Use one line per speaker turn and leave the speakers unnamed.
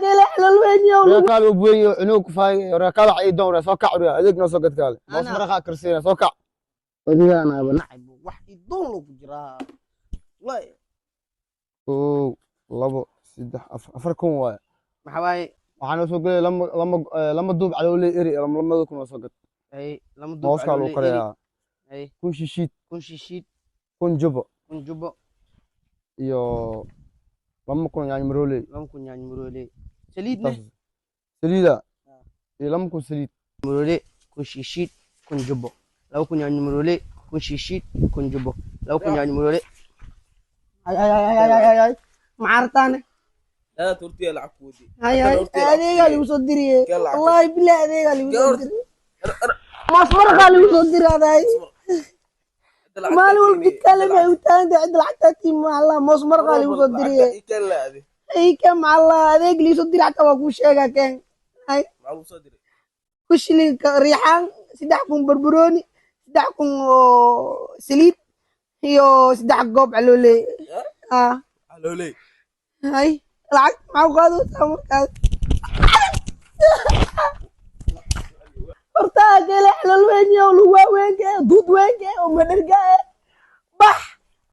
Kele xalal weyn yow.
Reer kaal u buweyn iyo cunug ku faay, reer kaal wax ii doon, reer soo kac, reer adeeg noo soo gad kaale. Moos maraqa karsiina, soo kac.
Adigaanaaba nacay, wax idoon loo ku jiraa wallahi.
1, 2, 3, 4, 4,000 waaye.
Maxaa waaye?
Waxaa noo soo gelay lama duub calooley eri, lamada kun oo soo gad.
Ay, lama duub.
Mooskaa lagu
Calooley eri.
karayaa.
Ay.
1000 shishiid.
1000 shishiid.
1000 jubo.
1000 jubo.
Iyo 2000 yaanyo marooley.
2000 yaanyo marooley, saliidne?
Taas. Saliida iyo 2000 saliid.
Marooley, 1000 shishiid, 1000 jubo, 2000 yaanyo marooley, 1000 shishiid, 1000 jubo, 2000 yaanyo marooley. Ay ay ay ay ay ay ay, maxaa rabtaane?
Dada turtiya lacag ku wadi.
Ay ay, adeegaa ligu soo diriye. Wallahi billahi, adeegaa ligu soo diriye, moos maraqaa ligu soo diri. Aday maalin walba jidkaale maxay u taagantay? Cidda lacagtaa tii macallah, moos maraqaa ligu soo diriye. Ay ka macallah, adeeg ligu soo diri xataa waa kuu sheegaa keen. Ay, ku shilinka riixaan, 3000 barbarooni, 3000 oo saliid iyo 3 goob calooley ah. Hay, lacag maxaa ku qaadaysaa markaas? Hortaa kele xalal weyn yow, lugaa weynka eh, duud weynka eh, oo madharga eh.